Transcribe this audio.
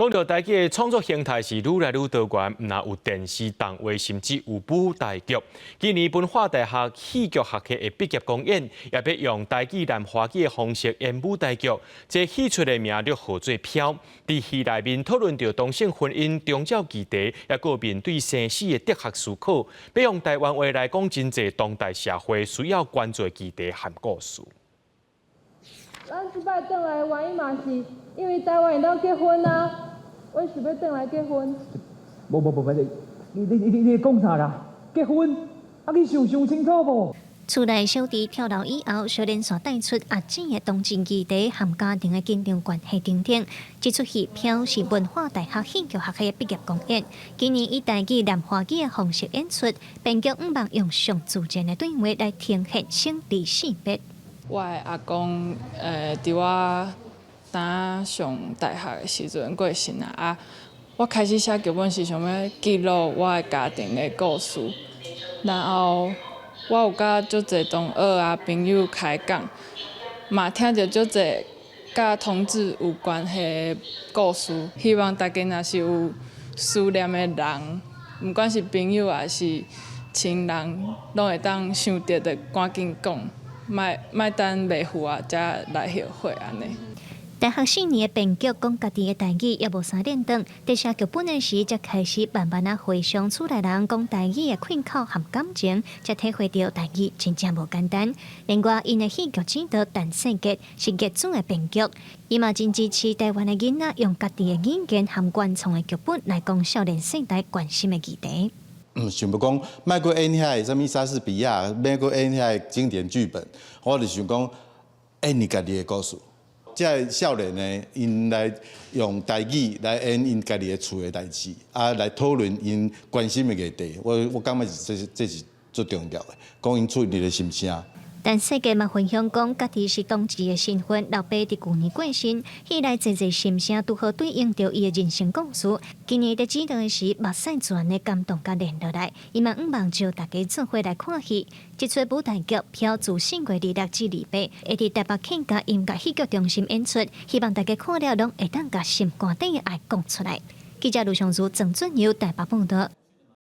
講到台語的創作形態是愈來愈多元，毋但有電視動畫，甚至有舞台劇。今年文化大學戲劇學系的畢業公演，也欲用台語南華語的方式演舞台劇。這戲出的名就號做《飄》。佇戲內面討論著同性婚姻、宗教議題，抑閣面對生死的哲學思考，欲用台灣話來講真濟當代社會需要關注的議題和故事。咱這擺轉來的原因嘛是因為台灣會當結婚啊。阮想欲轉來結婚。無無無，你你你你講啥啦？結婚？啊，你想想清楚無？厝內小弟跳樓以後，小連續帶出阿姊的同志議題和家庭的緊張關係等等。這齣戲《飄》是文化大學戲劇學系的畢業公演，今年以台語南華語的方式演出，編劇向望用上自然的對話來呈現生離死別。我的阿公，佇我當上大學的時陣過身啊，啊，我開始寫劇本是想欲記錄我的家庭的故事，然後我有佮足濟同學啊朋友開講，嘛聽著足濟佮同志有關係的故事，希望大家若是有思念的人，毋管是朋友抑是親人，攏會當想著就趕緊講，莫莫等袂赴啊，才來後悔按呢。大學四年的編劇講家己的台語猶無三輪轉，佇寫劇本的時，才開始慢慢仔回想厝內人講台語的開口和感情，才體會著台語真正無簡單。另外，𪜶的戲劇指導陳世傑是業主的編劇，伊嘛真支持台灣的囡仔用家己的語言和原創的劇本來講少年世代關心的議題。想欲講，莫閣演遐个啥物莎士比亞，莫閣演遐个經典劇本，我就想講演伊家己的故事。這个少年呢，𪜶來用台語來演𪜶家己的厝的代誌，啊，來討論𪜶關心的議題。我感覺是這是最重要的，講𪜶厝裡的心聲。陳世傑嘛分享講，家己是同志的身份，老爸佇舊年過身，戲內濟濟心聲拄好對應著伊的人生故事。今年佇指導的時，目屎自然的感動共連落來，伊嘛向望招大家做伙來看戲。這齣舞台劇《飄》自4月26至28，會佇台北客家音樂戲劇中心演出，希望大家看了攏會當共心肝底的愛講出來。記者盧尚如、鄭俊友台北報道。